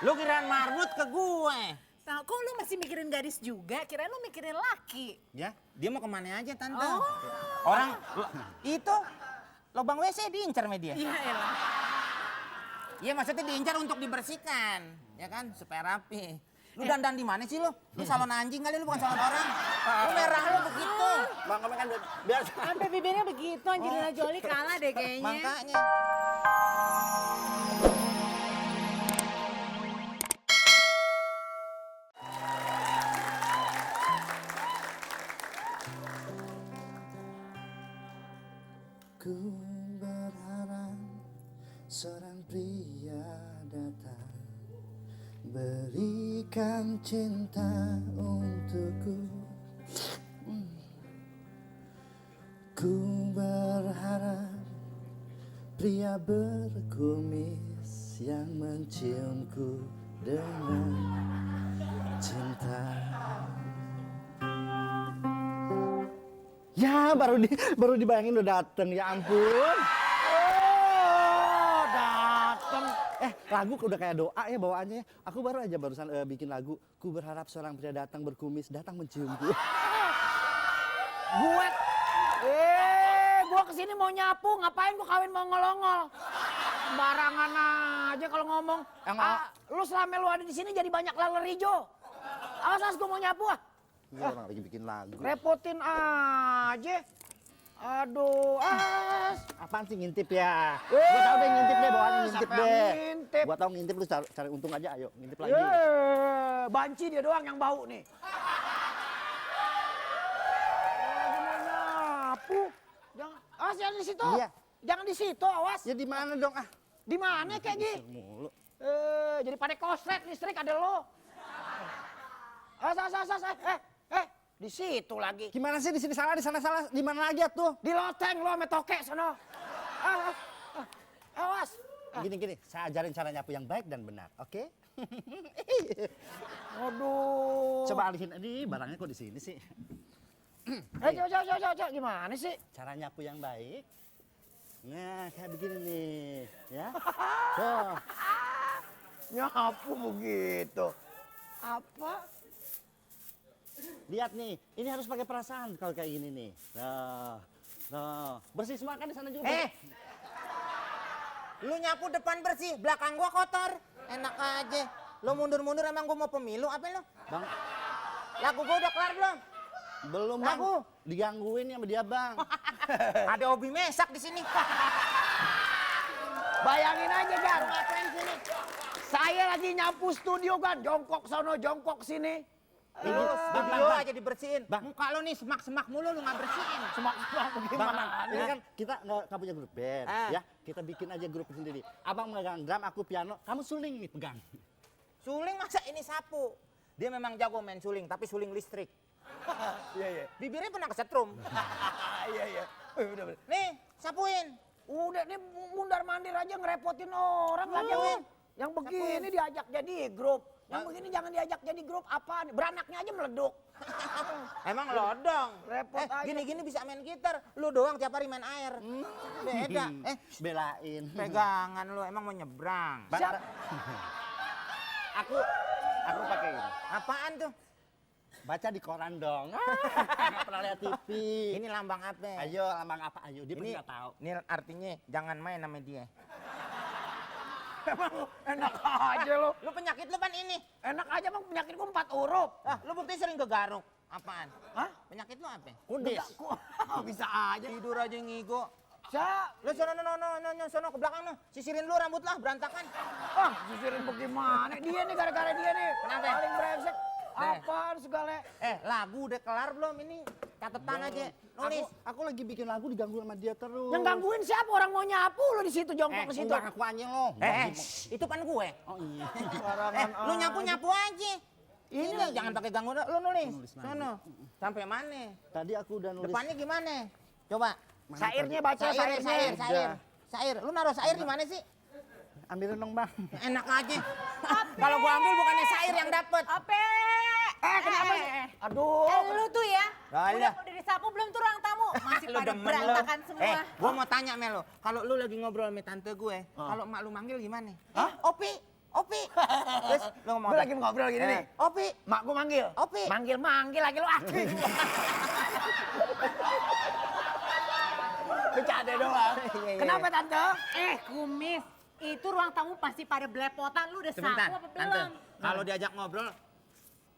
Lu kirain marbut ke gue. Nah, kok lu masih mikirin gadis juga? Kirain lu mikirin laki. Ya, dia mau kemana aja tante. Oh. Orang itu lubang WC diincar sama dia. Iya elah. Iya maksudnya diincar untuk dibersihkan, ya kan supaya rapi. Lu dandan di mana sih lu? Lu salon anjing kali, lu bukan salon orang. Lu merah lu begitu. Bang Komeng kan biasa. Sampai bibirnya begitu, Angelina Jolie kalah deh kayaknya. Makanya. Ku berharap seorang pria datang berikan cinta untukku. Ku berharap pria berkumis yang menciumku dengan cinta. Ya baru dibayangin udah dateng, ya ampun. Oh dateng. Lagu udah kayak doa ya bawaannya ya. Aku baru aja barusan bikin lagu. Ku berharap seorang pria datang berkumis datang menciumku. Gua kesini mau nyapu, ngapain gua kawin mau ngolongol? Sembarangan aja kalau ngomong. Lu selama lu ada di sini jadi banyak laler hijau. Awas gua mau nyapu ah. Ini orang lagi bikin lagu. Repotin aja. Aduh, Apaan sih ngintip ya? Gua tau deh ngintip deh, bawaannya ngintip siapa yang deh. ngintip? Gua tau ngintip, lu cari untung aja, ayo ngintip lagi. Banci dia doang yang bau nih. Lagi mau nyapu. Jangan, awas jangan di situ. Iya. Jangan di situ, awas. Ya di mana dong ah? Di mana kayak gini? Mulu. Jadi pada koslet listrik ada lo. Di situ lagi. Gimana sih di sini salah, di sana salah, di mana lagi tuh? Di loteng lo sama tokek sono. Awas. Gini, saya ajarin cara nyapu yang baik dan benar, oke? Aduh. Coba alihin, ini barangnya kok di sini sih? Coba, gimana sih? Cara nyapu yang baik. Nah, kayak begini nih, ya. Tuh. Nyapu begitu. Apa? Lihat nih, ini harus pakai perasaan kalau kayak gini nih. Nah, bersih semua kan di sana juga. Lu nyapu depan bersih, belakang gua kotor. Enak aja. Lu mundur-mundur emang gua mau pemilu apa lu? Bang, Lagu gua udah kelar belum? belum bang. Lagu. Digangguin sama dia bang. Ada hobi mesak di sini. Bayangin aja kan. Ngapain sini? Saya lagi nyapu studio kan. Jongkok sono, jongkok sini. Studio aja dibersihin. Bang. Muka lu nih semak-semak mulu lu nggak bersihin. Semak-semak Bang, bagaimana? ini kan kita nggak punya grup band, ya. Kita bikin aja grup sendiri. Abang megang drum, aku piano, kamu suling nih pegang. Suling masa ini sapu? Dia memang jago main suling, tapi suling listrik. Iya. Bibirnya pernah kesetrum. Iya. Udah. Nih, sapuin. Udah nih mundar mandir aja ngerepotin orang lagi. Yang begini diajak jadi grup. Yang begini jangan diajak jadi grup apaan? Beranaknya aja meleduk. Emang lodong. Repot aja. Gini-gini bisa main gitar. Lu doang tiap hari main air. Beda. Belain. Pegangan lu emang mau nyebrang. Siap. Aku pakai ini. Apaan tuh? Baca di koran dong. Nggak pernah lihat TV. Ini lambang apa? Ayo, lambang apa? Ayo, dia pasti Ini nggak tahu. Ini artinya jangan main sama dia. Emang enak aja lo. Lu penyakit lu pan ini. Enak aja bang penyakitku 4 huruf. Ah, lu bukti sering kegaruk. Apaan? Hah? Penyakit lu apa? Kudis. Bisa aja. Tidur aja ngigo. Sa, Lu sono ke belakang no. Sisirin lu rambut lah berantakan. sisirin bagaimana? Dia nih gara-gara dia nih. Kenapa? Paling brengsek. Apaan segala? Lagu udah kelar belum ini? Catatan aja. Nulis. Aku lagi bikin lagu diganggu sama dia terus. Yang gangguin siapa? Orang mau nyapu lo di situ jongkok ke situ. Enggak, aku aja lo. Itu pan gue. Oh iya. Lu nyapu aja. Ini lah jangan pakai ganggu. Lu nulis. Sono. Sampai mana? Tadi aku udah nulis. Depannya gimana? Coba. Sairnya baca sairnya. Sair. Lu naruh sair di mana sih? Ambilin dong bang. Enak aja. Kalau gua ambil bukannya sair yang dapet. Ape! Kenapa sih? Aduh. Lu tuh ya, Alah. udah disapu belum tuh ruang tamu? Masih Lu pada demen berantakan lu. semua. Gua mau tanya Melo, kalau lu lagi ngobrol sama tante gue, kalau emak lu manggil gimana? Hah? Opi. Opi. Terus lu ngomong Gue apa? lagi ngobrol gini nih. Opi. Mak gue manggil. Opi. Manggil lagi lu aki. Bercanda doang. Iya. Kenapa tante? Kumis, itu ruang tamu pasti pada belepotan. Lu udah Sebentar, sapu apa tante. belum? Kalau diajak ngobrol,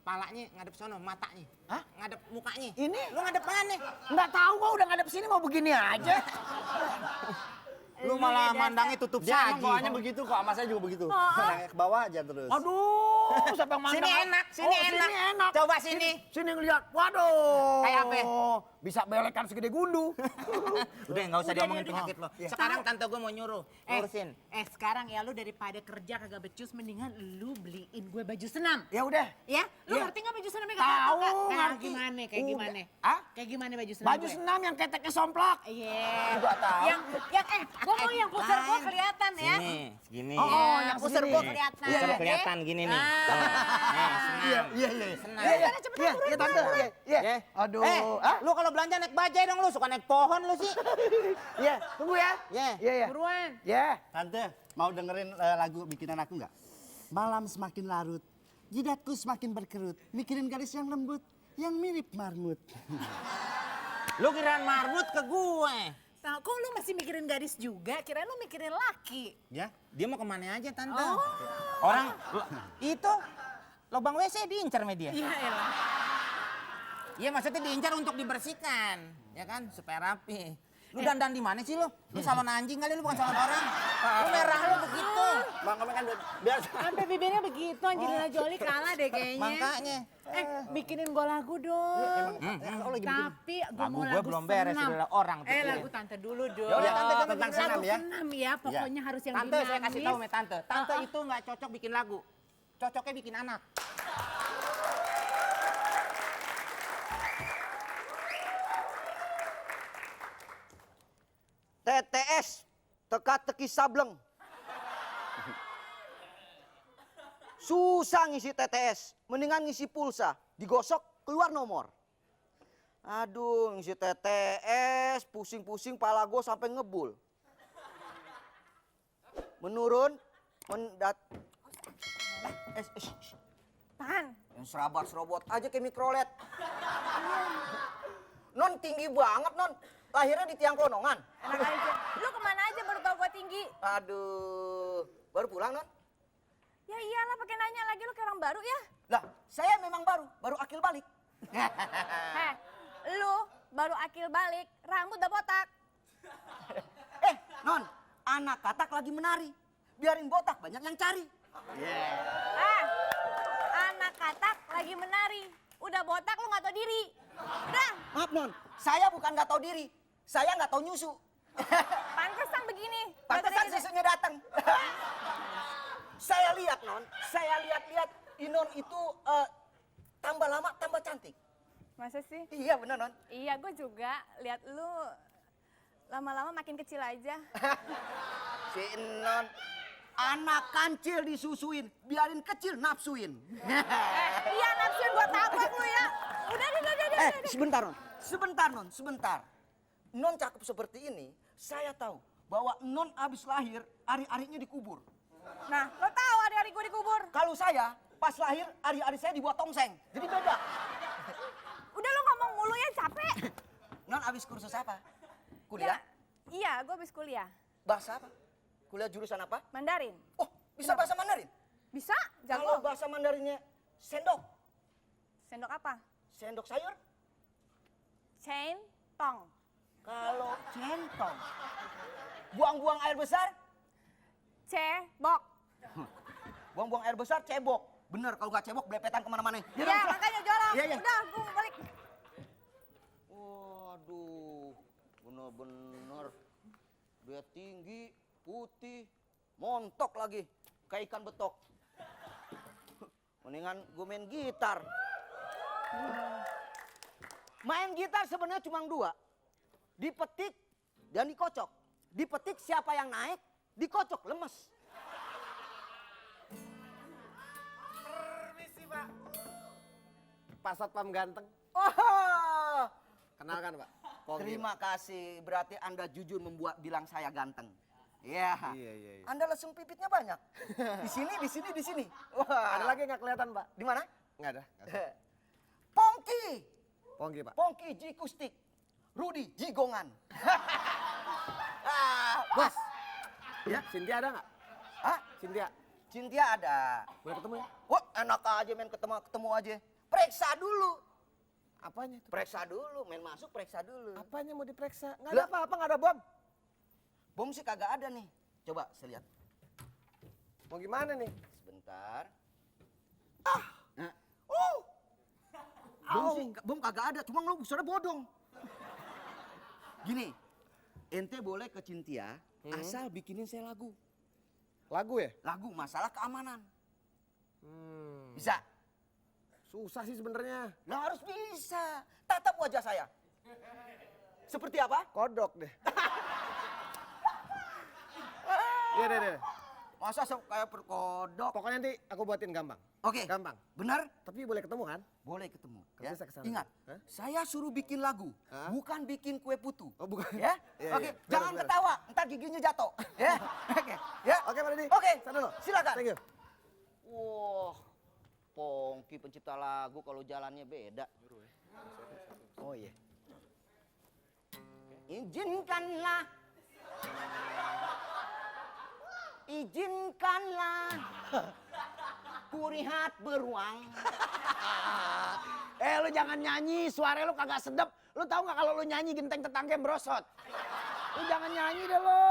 palanya ngadep sono, matanya. Hah? Ngadep mukanya. Ini? Lu ngadep mana? Nggak tahu gua udah ngadep sini mau begini aja. Lu malah mandangnya tutup Dia saji. emang bawaannya begitu kok, sama saya juga begitu. Nengok ke bawah aja terus. Aduh, siapa yang mandang? Sini enak, sini enak. Sini enak. Coba sini. Sini ngeliat. Waduh. Kayak apa? Bisa belekan segede gundu. Udah nggak usah Udah, diomongin udah. penyakit lo. Sekarang tante gue mau nyuruh, ngurusin. Sekarang ya lu daripada kerja kagak becus, mendingan lu beliin gue baju senam. Ya udah. Ya, lu Iya. ngerti nggak baju senamnya? Tahu, Kayak ngerti. gimana? Kayak Udah. gimana? Hah? Kayak gimana baju senam? Baju gue? senam yang keteknya somplak. Iya. Nggak tahu. Yang gua mau yang pusar gua kelihatan ya. Sini, segini. Oh, Ya, yang pusar segini. gua kelihatan. Pusar Oke? kelihatan gini nih. Ah. Tuh. Senam. Iya. Senam. Iya, cepetan, iya, buruan, iya, tante. buruan. Iya. Ya. Aduh. Eh, lu kalau belanja naik bajai dong lu, suka naik pohon lu sih. Iya, tunggu ya. Iya. Iya, iya. Buruan. Iya. Tante, mau dengerin lagu bikinan aku nggak? Malam semakin larut, jidatku semakin berkerut, mikirin garis yang lembut, yang mirip marmut. Lu kirain marbut ke gue. Nah, kok lu masih mikirin gadis juga? Kirain lu mikirin laki. Ya, dia mau kemana aja tante. Oh. Orang itu lubang WC diincar sama dia. Iya elah. Iya maksudnya diincar untuk dibersihkan, ya kan supaya rapi. Lu dandan di mana sih lu? Lu salon anjing kali, lu bukan salon orang. Lu merah lu begitu. Bang, kamu kan biar Sampai bibirnya begitu, Angelina Jolie kalah deh kayaknya. Makanya. Bikinin gua lagu dong. oh, lagi bikin. Tapi gua Lagu mau gue lagu belum beres, senam. udah orang tuh. Lagu tante dulu dong. Ya udah, tante, jangan tentang bikin senam Lagu ya. senam ya, pokoknya harus yang Tante saya kasih tahu dinamis. sama tante. Tante itu nggak cocok bikin lagu. Cocoknya bikin anak. TTS, teka-teki sableng. Susah ngisi TTS, mendingan ngisi pulsa, digosok keluar nomor. Aduh, ngisi TTS, pusing-pusing pala gue sampai ngebul. Menurun, Tahan. yang serabot aja kayak mikrolet. Non tinggi banget, Non. Lahirnya di tiang konongan. Enak aja. Lu kemana aja baru tau gua tinggi? Aduh, baru pulang, Non? Ya iyalah pakai nanya lagi lu kayak orang baru ya. Lah, saya memang baru akil balik. Heh, lu baru akil balik, rambut udah botak. Non, anak katak lagi menari. Biarin botak, banyak yang cari. Anak katak lagi menari. Udah botak lu nggak tau diri. Udah, Maaf, Non. Saya bukan nggak tahu diri. Saya nggak tahu nyusu. pantesan begini. Pantesan Baterai- susunya datang. Saya lihat, Non. Saya lihat Inon itu tambah lama tambah cantik. Masa sih? Iya, benar, Non. Iya, gue juga lihat lu lama-lama makin kecil aja. Si Non. Anak kancil disusuin, biarin kecil nafsuin. Iya, nafsuin gua tabrak lu ya. Udah. Sebentar, Non, sebentar. Non cakep seperti ini, saya tahu bahwa Non abis lahir, ari-arinya dikubur. Nah, lo tahu hari-hari gue dikubur. Kalau saya, pas lahir, ari-ari saya dibuat tongseng. Jadi beda. Udah lu ngomong mulu ya, capek. Non abis kursus apa? Kuliah? Iya, gue habis kuliah. Bahasa apa? Kuliah jurusan apa? Mandarin. Oh, bisa bahasa Mandarin? Bisa? Kalau Jago. bahasa Mandarinnya sendok, Sendok apa? sendok sayur. Chain tong. Kalau centong, buang-buang air besar, Cebok. buang-buang air besar cebok. Bener, kalau nggak cebok belepetan kemana-mana. Ya, makanya jorok. Iya, iya. Udah, gue balik. Waduh, bener-bener. Dia tinggi, putih, montok lagi. Kayak ikan betok. Mendingan gue main gitar. Main gitar sebenarnya cuma dua. Dipetik dan dikocok. Dipetik siapa yang naik, dikocok lemes. Permisi, Pak. Pak Satpam ganteng. Oh, Kenalkan, Pak. Pogim. terima kasih. Berarti Anda jujur bilang saya ganteng. Iya. Iya. Anda lesung pipitnya banyak. Di sini, di sini, di sini. Wah. Ada lagi nggak kelihatan, Pak? Di mana? Nggak ada. Pongki. Pongki, Pak. Pongki Jikustik. Rudi Jigongan. Bos. Ya, Cynthia ada nggak? Hah? Cynthia. Cynthia ada. Boleh ketemu ya? Wah, enak aja main ketemu aja. Periksa dulu. Apanya itu? Periksa dulu, main masuk periksa dulu. Apanya mau diperiksa? Nggak ada Lah. apa-apa, nggak ada bom. Bom sih kagak ada nih. Coba saya lihat. Mau gimana nih? Sebentar. Nah. Oh, Bom kagak ada, cuma lu sudah bodong. Gini, ente boleh ke Cynthia, asal bikinin saya lagu. lagu ya? Lagu masalah keamanan. Bisa? Susah sih sebenarnya. Lah harus bisa. Tatap wajah saya. Seperti apa? Kodok deh. Iya deh. Masa kayak perkodok? Pokoknya nanti aku buatin gampang. Oke. Gampang. Benar? Tapi boleh ketemu kan? Boleh ketemu. Kalau bisa kesana. Ingat, Hah? saya suruh bikin lagu, Hah? bukan bikin kue putu. Oh, bukan. Ya? Iya, Oke, iya. jangan Beres. ketawa, ntar giginya jatuh. Ya? Oke. Ya? Oke, Pak Deddy. Oke. Sana dulu. Silakan. Thank you. Wah, Pongki pencipta lagu kalau jalannya beda. Oh iya. Izinkanlah, izinkanlah, kurihat beruang. Lu jangan nyanyi, suara lu kagak sedep. Lu tahu nggak kalau lu nyanyi genteng tetangga brosot? Lu jangan nyanyi deh lu.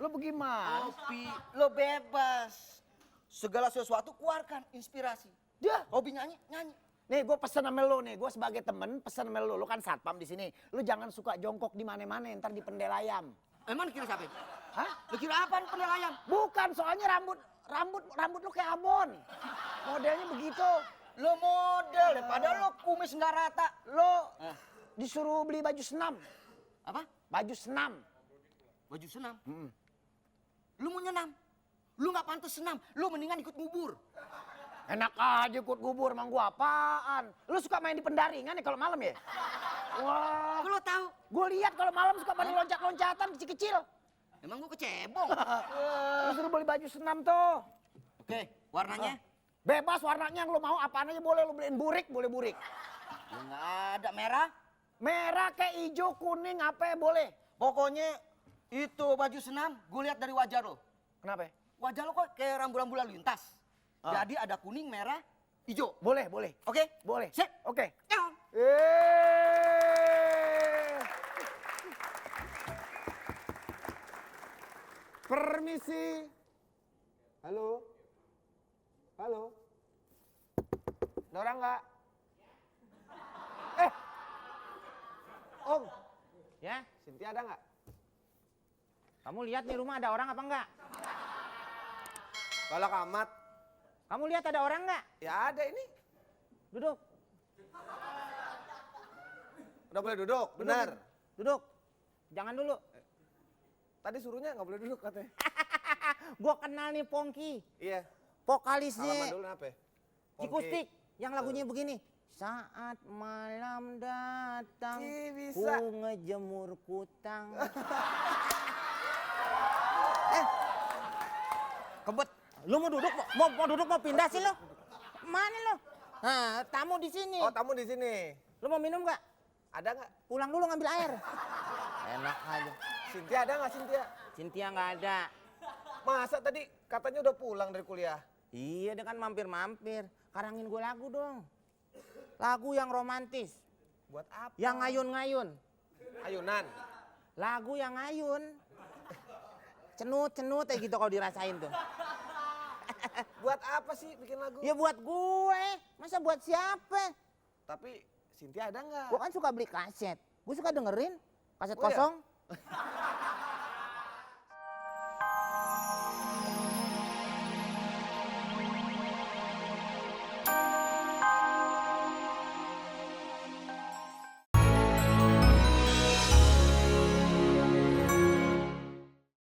Lu bagaimana? Opi, lo bebas. Segala sesuatu keluarkan inspirasi. Dah. Hobi nyanyi, nyanyi. Nih gue pesen sama lu nih, gue sebagai temen pesen sama lu kan satpam di sini. Lu jangan suka jongkok di mana-mana, ntar di pendelayam. Emang dikira siapa? Hah? Lu kira apaan penilaian? Bukan, soalnya rambut lu kayak Ambon. Modelnya begitu. Lo model daripada lo kumis nggak rata. Lu disuruh beli baju senam. Apa? Baju senam. Baju senam. Lu mau nyenam? Lu nggak pantas senam. Lu mendingan ikut ngubur. Enak aja ikut gubur, emang gua apaan? Lu suka main di pendaringan ya kalau malam ya? Wah, Lu tahu? gue lihat kalau malam suka pada loncat-loncatan kecil-kecil. Emang gua kecebong. Lu suruh beli baju senam tuh. Oke, warnanya? Bebas warnanya yang lu mau, apaan aja boleh. Lu beliin burik, boleh burik. Ya, nggak ada merah. Merah kayak hijau, kuning, apa ya boleh. Pokoknya itu baju senam, gue lihat dari wajah lo. Kenapa? Wajah lo kok kayak rambu-rambu lalu lintas. Jadi ada kuning, merah, hijau. Boleh, boleh. Oke? Boleh. Sip. Oke. Ciao. Permisi. Halo. Halo. Ada orang nggak? Om. Ya, Cynthia ada nggak? kamu lihat nih rumah ada orang apa enggak? Galak amat. Kamu lihat ada orang enggak? Ya ada ini. Duduk, Udah boleh duduk, benar. duduk. Jangan dulu. Tadi suruhnya nggak boleh duduk katanya. Gua kenal nih Pongki, Iya. Salaman vokalisnya dulu kenapa? Cikustik yang lagunya begini. Saat malam datang, Ih, bisa. ku ngejemur kutang. Kebet, lu mau duduk, mau duduk mau pindah sih lu? Mana lu? Nah, tamu di sini. Oh, tamu di sini. Lu mau minum nggak? Ada nggak? Pulang dulu ngambil air. Enak aja. Cynthia ada nggak Cynthia? Cynthia nggak ada. Masa tadi katanya udah pulang dari kuliah? Iya, dia kan mampir-mampir. Karangin gue lagu dong. Lagu yang romantis, Buat apa? yang ngayun-ngayun. Ayunan. Lagu yang ngayun. Cenut-cenut kayak gitu kalau dirasain tuh. Buat apa sih bikin lagu? Ya buat gue, masa buat siapa? Tapi Cynthia ada nggak? Gue kan suka beli kaset. Gue suka dengerin kaset Oh, iya? kosong.